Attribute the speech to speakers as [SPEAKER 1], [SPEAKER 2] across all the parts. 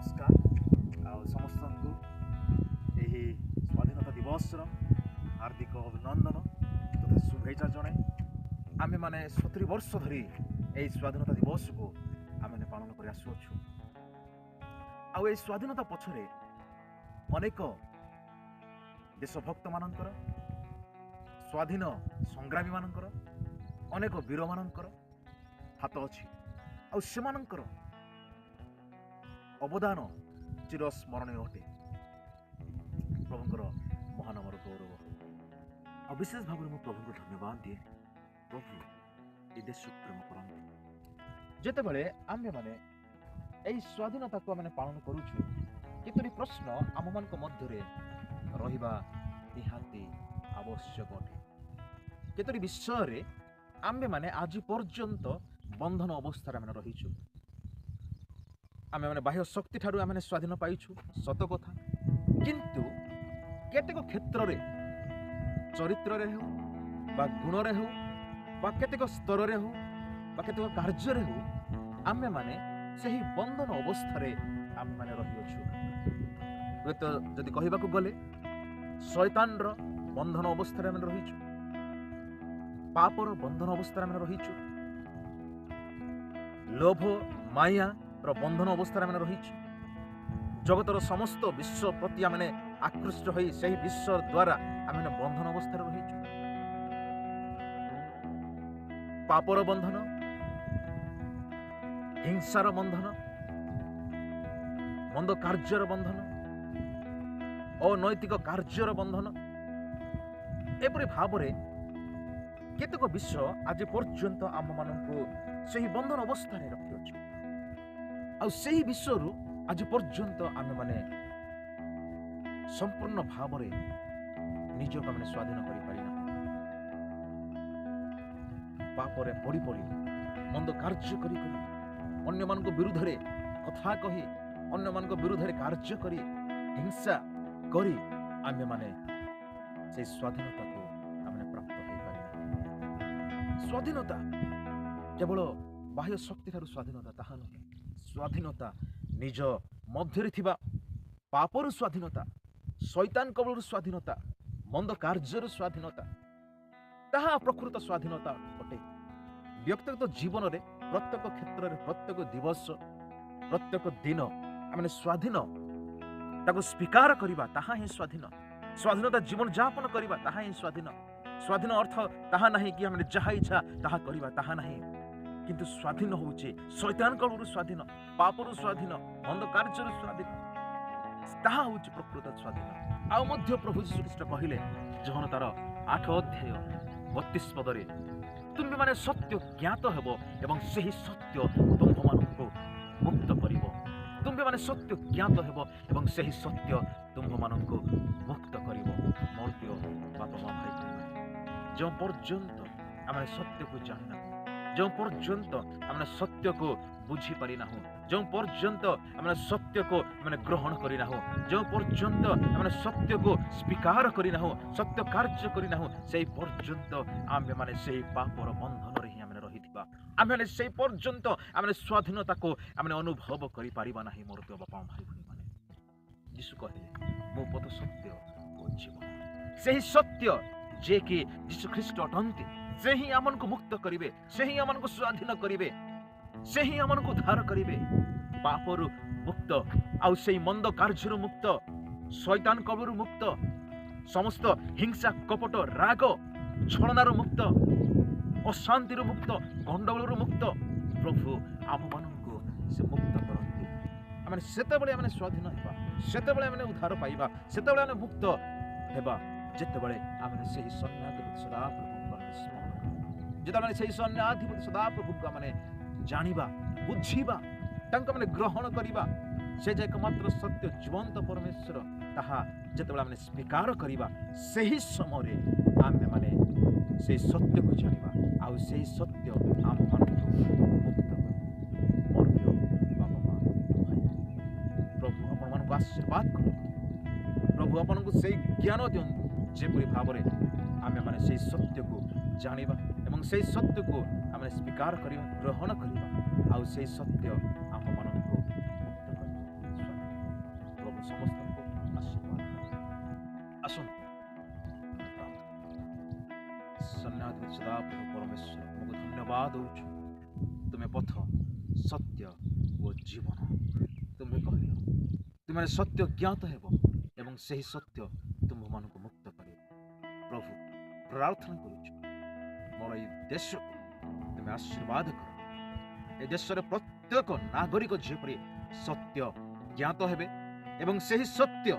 [SPEAKER 1] ନମସ୍କାର ଆଉ ସମସ୍ତଙ୍କୁ ଏହି ସ୍ୱାଧୀନତା ଦିବସର ହାର୍ଦ୍ଦିକ ଅଭିନନ୍ଦନ ତଥା ଶୁଭେଚ୍ଛା ଜଣାଏ। ଆମେମାନେ 70 ବର୍ଷ ଧରି ଏହି ସ୍ୱାଧୀନତା ଦିବସକୁ ଆମେମାନେ ପାଳନ କରି ଆସୁଅଛୁ। ଆଉ ଏହି ସ୍ୱାଧୀନତା ପଛରେ ଅନେକ ଦେଶଭକ୍ତମାନଙ୍କର, ସ୍ୱାଧୀନ ସଂଗ୍ରାମୀମାନଙ୍କର, ଅନେକ ବୀରମାନଙ୍କର ହାତ ଅଛି ଆଉ ସେମାନଙ୍କର ଅବଦାନ ଚିରସ୍ମରଣୀୟ ଅଟେ। ପ୍ରଭୁଙ୍କର ମହାନାମର ଗୌରବ। ଆଉ ବିଶେଷ ଭାବରେ ମୁଁ ପ୍ରଭୁଙ୍କୁ ଧନ୍ୟବାଦ ଦିଏ, ପ୍ରଭୁ ଏ ଦେଶକୁ ପ୍ରେମ କରନ୍ତି। ଯେତେବେଳେ ଆମ୍ଭେମାନେ ଏହି ସ୍ୱାଧୀନତାକୁ ଆମେ ପାଳନ କରୁଛୁ, କେତୋଟି ପ୍ରଶ୍ନ ଆମମାନଙ୍କ ମଧ୍ୟରେ ରହିବା ନିହାତି ଆବଶ୍ୟକ ଅଟେ। କେତୋଟି ବିଷୟରେ ଆମ୍ଭେମାନେ ଆଜି ପର୍ଯ୍ୟନ୍ତ ବନ୍ଧନ ଅବସ୍ଥାରେ ଆମେ ରହିଛୁ। ଆମେମାନେ ବାହ୍ୟ ଶକ୍ତି ଠାରୁ ଆମେ ସ୍ୱାଧୀନ ପାଇଛୁ, ସତ କଥା, କିନ୍ତୁ କେତେକ କ୍ଷେତ୍ରରେ ଚରିତ୍ରରେ ହେଉ ବା ଗୁଣରେ ହେଉ ବା କେତେକ ସ୍ତରରେ ହେଉ ବା କେତେକ କାର୍ଯ୍ୟରେ ହେଉ, ଆମେମାନେ ସେହି ବନ୍ଧନ ଅବସ୍ଥାରେ ଆମେମାନେ ରହିଅଛୁ। ହୁଏତ ଯଦି କହିବାକୁ ଗଲେ ଶୈତାନର ବନ୍ଧନ ଅବସ୍ଥାରେ ଆମେ ରହିଛୁ, ପାପର ବନ୍ଧନ ଅବସ୍ଥାରେ ଆମେ ରହିଛୁ, ଲୋଭ ମାୟାର ବନ୍ଧନ ଅବସ୍ଥାରେ ଆମେ ରହିଛୁ, ଜଗତର ସମସ୍ତ ବିଶ୍ୱ ପ୍ରତି ଆମେ ଆକୃଷ୍ଟ ହୋଇ ସେହି ବିଶ୍ୱ ଦ୍ୱାରା ଆମେ ବନ୍ଧନ ଅବସ୍ଥାରେ ରହିଛୁ। ପାପର ବନ୍ଧନ, ହିଂସାର ବନ୍ଧନ, ମନ୍ଦ କାର୍ଯ୍ୟର ବନ୍ଧନ, ଅନୈତିକ କାର୍ଯ୍ୟର ବନ୍ଧନ, ଏପରି ଭାବରେ କେତେକ ବିଷୟ ଆଜି ପର୍ଯ୍ୟନ୍ତ ଆମମାନଙ୍କୁ ସେହି ବନ୍ଧନ ଅବସ୍ଥାରେ ରଖିଅଛୁ। ଆଉ ସେହି ବିଷୟରୁ ଆଜି ପର୍ଯ୍ୟନ୍ତ ଆମେମାନେ ସମ୍ପୂର୍ଣ୍ଣ ଭାବରେ ନିଜକୁ ଆମେ ସ୍ୱାଧୀନ କରିପାରିନା। ପାପରେ ପଡ଼ି ପଡ଼ି, ମନ୍ଦ କାର୍ଯ୍ୟ କରି କରି, ଅନ୍ୟମାନଙ୍କ ବିରୁଦ୍ଧରେ କଥା କହି, ଅନ୍ୟମାନଙ୍କ ବିରୁଦ୍ଧରେ କାର୍ଯ୍ୟ କରି, ହିଂସା କରି ଆମେମାନେ ସେଇ ସ୍ୱାଧୀନତାକୁ ଆମେ ପ୍ରାପ୍ତ ହୋଇପାରିନା। ସ୍ୱାଧୀନତା କେବଳ ବାହ୍ୟ ଶକ୍ତି ଠାରୁ ସ୍ୱାଧୀନତା ତାହା ନୁହେଁ। ସ୍ୱାଧୀନତା ନିଜ ମଧ୍ୟରେ ଥିବା ପାପରୁ ସ୍ୱାଧୀନତା, ଶୈତାନ କବଳରୁ ସ୍ୱାଧୀନତା, ମନ୍ଦ କାର୍ଯ୍ୟରୁ ସ୍ୱାଧୀନତା, ତାହା ପ୍ରକୃତ ସ୍ୱାଧୀନତା ଅଟେ। ବ୍ୟକ୍ତିଗତ ଜୀବନରେ ପ୍ରତ୍ୟେକ କ୍ଷେତ୍ରରେ, ପ୍ରତ୍ୟେକ ଦିବସ, ପ୍ରତ୍ୟେକ ଦିନ ଆମେ ସ୍ୱାଧୀନ, ତାକୁ ସ୍ୱୀକାର କରିବା ତାହା ହିଁ ସ୍ୱାଧୀନ। ସ୍ୱାଧୀନତା ଜୀବନ ଯାପନ କରିବା ତାହା ହିଁ ସ୍ୱାଧୀନ। ସ୍ୱାଧୀନ ଅର୍ଥ ତାହା ନାହିଁ କି ଆମେ ଯାହା ଇଚ୍ଛା ତାହା କରିବା, ତାହା ନାହିଁ। କିନ୍ତୁ ସ୍ୱାଧୀନ ହେଉଛି ଶୈତାନ କବଳରୁ ସ୍ୱାଧୀନ, ପାପରୁ ସ୍ୱାଧୀନ, ମନ୍ଦ କାର୍ଯ୍ୟରୁ ସ୍ୱାଧୀନ, ତାହା ହେଉଛି ପ୍ରକୃତ ସ୍ୱାଧୀନ। ଆଉ ମଧ୍ୟ ପ୍ରଭୁ ଯୀଶୁଖ୍ରୀଷ୍ଟ କହିଲେ ଯୋହନ ତାର 8 ଅଧ୍ୟାୟ 32 ପଦରେ, ତୁମ୍ଭେମାନେ ସତ୍ୟ ଜ୍ଞାତ ହେବ ଏବଂ ସେହି ସତ୍ୟ ତୁମ୍ଭମାନଙ୍କୁ ମୁକ୍ତ କରିବ। ତୁମ୍ଭେମାନେ ସତ୍ୟ ଜ୍ଞାତ ହେବ ଏବଂ ସେହି ସତ୍ୟ ତୁମ୍ଭମାନଙ୍କୁ ମୁକ୍ତ କରିବ। ମୋର ପ୍ରିୟ ବାପା ମା, ଭାଇ ଭଉଣୀମାନେ, ଯେଉଁ ପର୍ଯ୍ୟନ୍ତ ଆମେ ସତ୍ୟକୁ ଜାଣିନାହୁଁ, ଯେଉଁ ପର୍ଯ୍ୟନ୍ତ ଆମେ ସତ୍ୟକୁ ବୁଝିପାରିନାହୁଁ, ଯେଉଁ ପର୍ଯ୍ୟନ୍ତ ଆମେ ସତ୍ୟକୁ ଆମେ ଗ୍ରହଣ କରିନାହୁଁ, ଯେଉଁ ପର୍ଯ୍ୟନ୍ତ ଆମେ ସତ୍ୟକୁ ସ୍ୱୀକାର କରିନାହୁଁ, ସତ୍ୟ କାର୍ଯ୍ୟ କରିନାହୁଁ, ସେଇ ପର୍ଯ୍ୟନ୍ତ ଆମେମାନେ ସେହି ପାପର ବନ୍ଧନରେ ହିଁ ଆମେ ରହିଥିବା। ଆମେମାନେ ସେଇ ପର୍ଯ୍ୟନ୍ତ ଆମେ ସ୍ୱାଧୀନତାକୁ ଆମେ ଅନୁଭବ କରିପାରିବା ନାହିଁ। ମୋର ପ୍ରିୟ ବାପା ଭାଇ ଭଉଣୀମାନେ, ଯୀଶୁ କହିଲେ, ମୁଁ ପଥ, ସତ୍ୟ ଓ ଜୀବନ। ସେହି ସତ୍ୟ ଯିଏକି ଯୀଶୁ ଖ୍ରୀଷ୍ଟ ଅଟନ୍ତି, ସେ ହିଁ ଆମମାନଙ୍କୁ ମୁକ୍ତ କରିବେ, ସେ ହିଁ ଆମମାନଙ୍କୁ ସ୍ୱାଧୀନ କରିବେ, ସେ ହିଁ ଆମମାନଙ୍କୁ ଉଦ୍ଧାର କରିବେ। ପାପରୁ ମୁକ୍ତ, ଆଉ ସେଇ ମନ୍ଦ କାର୍ଯ୍ୟରୁ ମୁକ୍ତ, ଶୈତାନ କବଳରୁ ମୁକ୍ତ, ସମସ୍ତ ହିଂସା, କପଟ, ରାଗ, ଛଳନାରୁ ମୁକ୍ତ, ଅଶାନ୍ତିରୁ ମୁକ୍ତ, ଗଣ୍ଡଗୋଳରୁ ମୁକ୍ତ ପ୍ରଭୁ ଆମମାନଙ୍କୁ ସେ ମୁକ୍ତ କରନ୍ତି। ଆମେ ସେତେବେଳେ ଆମେ ସ୍ୱାଧୀନ ହେବା, ସେତେବେଳେ ଆମେ ଉଦ୍ଧାର ପାଇବା, ସେତେବେଳେ ଆମେ ମୁକ୍ତ ହେବା, ଯେତେବେଳେ ଆମେ ସେହି ସୈନ୍ୟାଧିପତି ସଦାପ୍ରଭୁଙ୍କୁ ଆମେ ସ୍ମରଣ କରିବା, ଯେତେବେଳେ ସେହି ସୈନ୍ୟାଧିପତି ସଦାପ୍ରଭୁଙ୍କୁ ଆମେ ଜାଣିବା, ବୁଝିବା, ତାଙ୍କୁ ଆମେ ଗ୍ରହଣ କରିବା, ସେ ଯେ ଏକମାତ୍ର ସତ୍ୟ ଜୀବନ୍ତ ପରମେଶ୍ୱର, ତାହା ଯେତେବେଳେ ଆମେ ସ୍ୱୀକାର କରିବା, ସେହି ସମୟରେ ଆମେମାନେ ସେଇ ସତ୍ୟକୁ ଜାଣିବା ଆଉ ସେଇ ସତ୍ୟ ଆମମାନଙ୍କୁ ମୁକ୍ତ କରିବ। ମୋର ପ୍ରିୟ ବାପା ମା, ଭାଇ, ପ୍ରଭୁ ଆପଣମାନଙ୍କୁ ଆଶୀର୍ବାଦ କରନ୍ତୁ। ପ୍ରଭୁ ଆପଣଙ୍କୁ ସେଇ ଜ୍ଞାନ ଦିଅନ୍ତୁ, ଯେପରି ଭାବରେ ଆମେମାନେ ସେଇ ସତ୍ୟକୁ ଜାଣିବା ଏବଂ ସେଇ ସତ୍ୟକୁ ଆମେ ସ୍ୱୀକାର କରିବା, ଗ୍ରହଣ କରିବା, ଆଉ ସେଇ ସତ୍ୟ ଆମମାନଙ୍କୁ ମୁକ୍ତ କରିବ, ସ୍ୱାଧୀନ ସଦାପ୍ରଭୁ ପରମେଶ୍ୱର, ତୁମକୁ ଧନ୍ୟବାଦ ଦେଉଛୁ। ତୁମେ ପଥ, ସତ୍ୟ ଓ ଜୀବନ। ତୁମେ କହିଲ, ତୁମେ ସତ୍ୟ ଜ୍ଞାତ ହେବ ଏବଂ ସେହି ସତ୍ୟ ତୁମ୍ଭମାନଙ୍କୁ ମୁକ୍ତ କରିବ। ପ୍ରଭୁ, ପ୍ରାର୍ଥନା କରୁଛୁ, ମୋର ଏଇ ଦେଶକୁ ତୁମେ ଆଶୀର୍ବାଦ କର। ଏ ଦେଶରେ ପ୍ରତ୍ୟେକ ନାଗରିକ ଯେପରି ସତ୍ୟ ଜ୍ଞାତ ହେବେ ଏବଂ ସେହି ସତ୍ୟ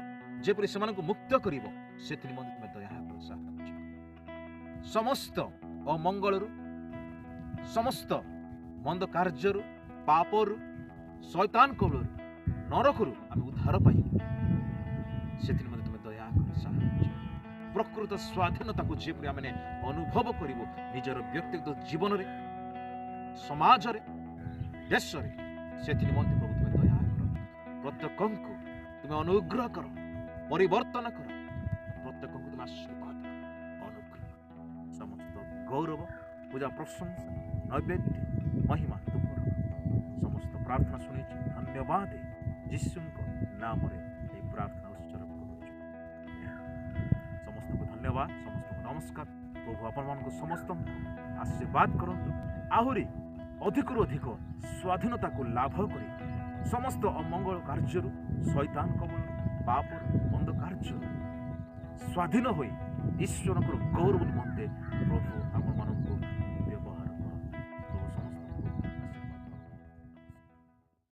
[SPEAKER 1] ଯେପରି ସେମାନଙ୍କୁ ମୁକ୍ତ କରିବ, ସେଥି ନିମନ୍ତେ ତୁମେ ଦୟା କର, ସାହାଯ୍ୟ। ସମସ୍ତ ଅମଙ୍ଗଳରୁ, ସମସ୍ତ ମନ୍ଦ କାର୍ଯ୍ୟରୁ, ପାପରୁ, ଶୈତାନ କବଳରୁ, ନରକରୁ ଆମେ ଉଦ୍ଧାର ପାଇବୁ, ସେଥି ନିମନ୍ତେ ତୁମେ ଦୟା କର, ସାହାଯ୍ୟ। ପ୍ରକୃତ ସ୍ୱାଧୀନତାକୁ ଯେପରି ଆମେ ଅନୁଭବ କରିବୁ ନିଜର ବ୍ୟକ୍ତିଗତ ଜୀବନରେ, ସମାଜରେ, ଦେଶରେ, ସେଥି ନିମନ୍ତେ ପ୍ରଭୁ ତୁମେ ଦୟା କର। ପ୍ରତ୍ୟେକଙ୍କୁ ତୁମେ ଅନୁଗ୍ରହ କର, ପରିବର୍ତ୍ତନ କର। ପ୍ରତ୍ୟେକଙ୍କୁ ତୁମେ ଆଶୀର୍ବାଦ କର, ଅନୁଗ୍ରହ କର। ସମସ୍ତ ଗୌରବ, ପୂଜା, ପ୍ରଶଂସା, ନୈବେଦ୍ୟ, ମହିମା ତୁମର। ସମସ୍ତ ପ୍ରାର୍ଥନା ଶୁଣିଛି, ଧନ୍ୟବାଦ। ଯୀଶୁଙ୍କ ନାମରେ ଏହି ପ୍ରାର୍ଥନା ଉତ୍ସର୍ଗ କରୁଛୁ। ସମସ୍ତଙ୍କୁ ଧନ୍ୟବାଦ, ସମସ୍ତଙ୍କୁ ନମସ୍କାର। ପ୍ରଭୁ ଆପଣମାନଙ୍କୁ ସମସ୍ତଙ୍କୁ ଆଶୀର୍ବାଦ କରନ୍ତୁ। ଆହୁରି ଅଧିକରୁ ଅଧିକ ସ୍ୱାଧୀନତାକୁ ଲାଭ କରି ସମସ୍ତ ଅମଙ୍ଗଳ କାର୍ଯ୍ୟରୁ, ଶୈତାନ କବଳରୁ, ପାପରୁ, ମନ୍ଦ କାର୍ଯ୍ୟରୁ ସ୍ୱାଧୀନ ହୋଇ ଈଶ୍ୱରଙ୍କର ଗୌରବ ନିମନ୍ତେ ପ୍ରଭୁ